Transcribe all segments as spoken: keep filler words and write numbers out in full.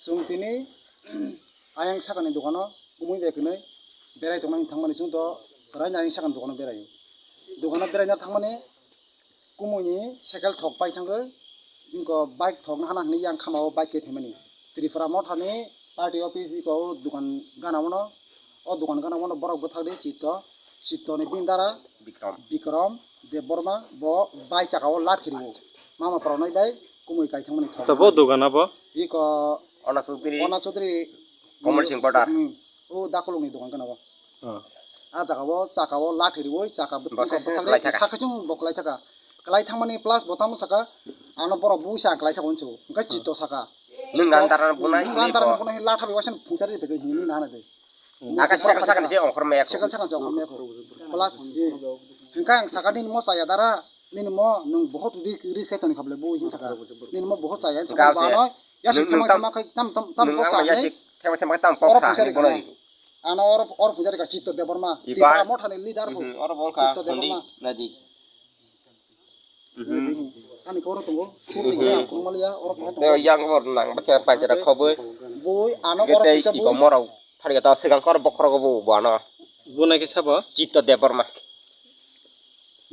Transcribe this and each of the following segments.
Chwng tini ayang sakani dogano kumui bai kwnwi berai tongmani thangmani chwng to raini ayang sakani dogano beraio. Dogano beraina thangmani kumuini cycle thok pai thangwi, wngkha bike thokna hana hinwi yang khama o bike khe phaimani. Tripura Mothani party office iko o dogan gana o no, o dogan gana o no borok bwthak di Chitto, Chitto ni bini dara Bikram. Bikram Debbarma bo bai chaka o lat khiriwo. Mama pora noi bai kumui kai thangmani thok. Acha, bo dogan abo? Iko Ona Chaudhary. Ona Chaudhary. Kamal Singh Poddar. Hmm. O dakolokni dogan gana o. Oh. A jaga o chaka o lat khiriwi chaka bwthak bwthak di sakhe chwng bo kwlai thaka. Kwlai thangmani plus bo tamo saka, ano borok buisa ang kwlai thaka hwnwi sio. Hwnkhe Chitto saka. Nwng gan daran bunai, nwng gan daran bunai latha bai waisa phungsa ri pegwi hwnwi nana de. Aka cycle sakani se ongkhor maya. Cycle sakani se ongkhor maya. Plus, eh, hwnkhe ang saka nini mo chaya dara, nini mo nwng bohot ri-, risk khai toni khaple bo hin saka. Nini mo bohot chaya, nwng, nwng tam, tam, tam, tam, nwng kok ang sa ya ni. Sik, thema, thema tam kok sa ni bono ri. Ano oro, oro phungsa ri ka Chitto Debbarma. Tripura Mothani leader bo. Mhm, oro bo wngkha Chitto Debbarma. Nadi. Mhm. Ani koro tongo. Tei yang bor nang bakhe paitara khobwi. Boi ano koro kisa iko boi. Morok phariga ta swkang koro bokhorok bo bo ano. Bo nai khe sabo? Chitto Debbarma.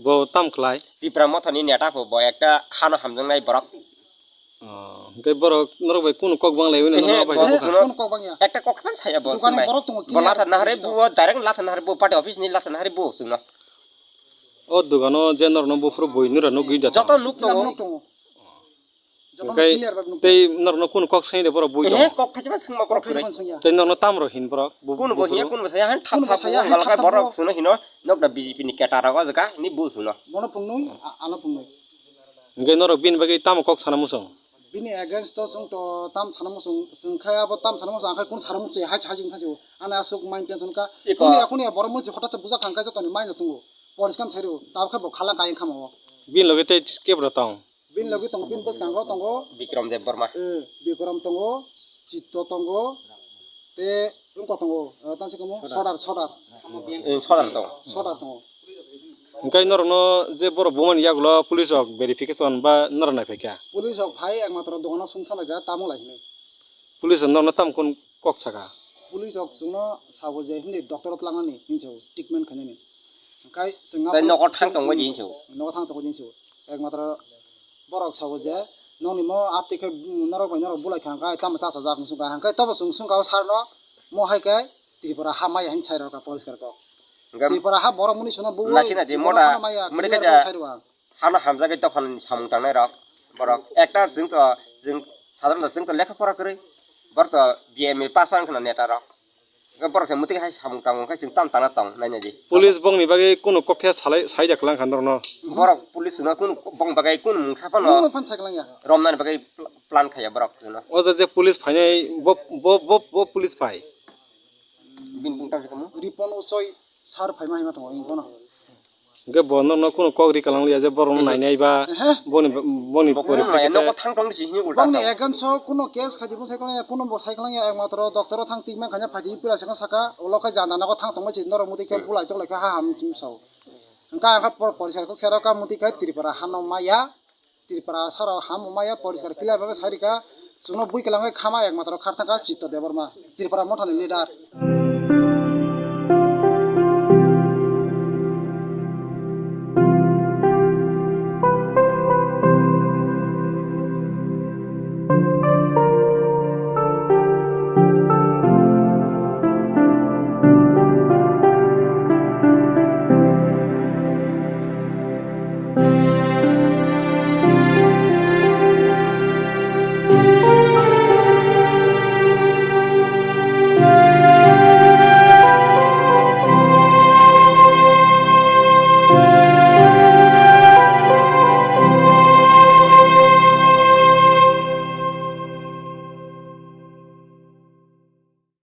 Bo tam khlai? Tipra Mothani neta bo, bo ekta hano hamjaknai borok. Oh, hwnkhe borok norok bai kunu kok bang lai wngwi. Ehe, norok bai bo kok? Kunu kok bang ya. Ekta kok khe saya bo. Dukani borok tongo, bo latha nahari bo, direct latha nahari bo, party office ni latha nahari bo chwngno. O dogano je norokno buphuru bui nura nugwi da. Joto nuk tongo. Nuk tongo. Joto hwnkhe clear bai nuk tei tongo. Norokno kunu kok sengde borok bui tongo? Ehe, kok thaichima sengma borok kwrwi. Tei norokno tamrok hin borok? Kunu bo hiya, kunu bo saya, han thap thap bo wngkha borok chwngno hino, nokna B J P ni keta rok o jaga ni bo chwngno. Bono pungnwi, a-, ano pungnwi. Hwnkhe norok bini bagwi tamo kok sana muchung? Bini against o chwng to tam sana muchung, chwng khe abo tam sana muchung, ang khe kunu sana muchung ya, hai hai wngkha se o. Ani aswk mind tension kha. Iko. Kunu ya, kunu ya, borok muchung hota se bujak kha, ang khe jotoni mind no tongo. Poriskar sai rw, tabuk khe bo khala kayeng kha mo o. Bini loge tei kebra tong? Bini loge tongo, bini bwskango tongo. Bikram Debbarma. Eh, Bikram tongo, Chitto tongo, tei wngkha tongo, eh, tang se kamo Sodar, Sodar. Eh, Sodar tongo. Sodar tongo. Hwnkhe norokno je borok bumani yagulo police rok verification ba norok naiphai kha? Police rok phai ekmatro dogano sumthalai kha, tamo lai hinwi. Police rok norokno tamo kok saka? Police rok chwngno sabo je hindi doctor o twlangnani hinwi sabo, treatment khainani. Hwnkhe chwng tei nogo thang tongbai di hinwi sabo. Nogo thang tongbai di hinwi sabo. Ekmatro borok sabo je nokni mo atwi khe norok bai norok bulai kha hwnkhe tamo chasajak wng sung kha, hwnkhe tobo chwng sung kha o sir no mo hai khe Tripura ha maya hinwi sai rw kha poriskar kok. Hwnkhe Tripura ha borok muni sino bo lasina je Tripura moda ha maya muni clear khe khe sai rw ang. Hano hamjagwi dophani samung tangnai rok borok ekta chwng to chwng sadharon chwng to lekha pora kwrwi borok to B M A pass wng khna neta rok. Borok se mwtwi hai samung tangmung khai chwng tam tangna tong naina di. Police bongni bagwi kunu kok khe salai sai da kwlang kha norokno? Borok police no kunu bong bagwi kunu mungsa phano romnani bagwi pl-, plan khaiya borok no. O je police phainai bo, bo, bo, bo police phai? Bini bung tang se kamo? Ripon Uchoi sir phaima hima tongo, wng bono. Hwnkhe bo norokno kunu kok ri kalang liya je borokno nainai ba boni, boni porikhai nogo thang tong si hini ulta. Bongni against o kunu case khaidi bwsai kwlangya, kunu bo sai kwlangya, ekmatro doctor o thang treatment khaina phaidi pila se saka, ulo khe jana nogo thang tongma si norok mwtwi khe bulai tonglaikha ha ham chim sao. Hwnkhe ang khe por-, poriskar kok serok ka mwtwi khe Tripura hano maya. Tripura sara ham maya poriskar clear bai sai rika. Chwngno bui kwlangwi khama ekmatro kharthangkha Chitto Debbarma, Tripura Mothani leader.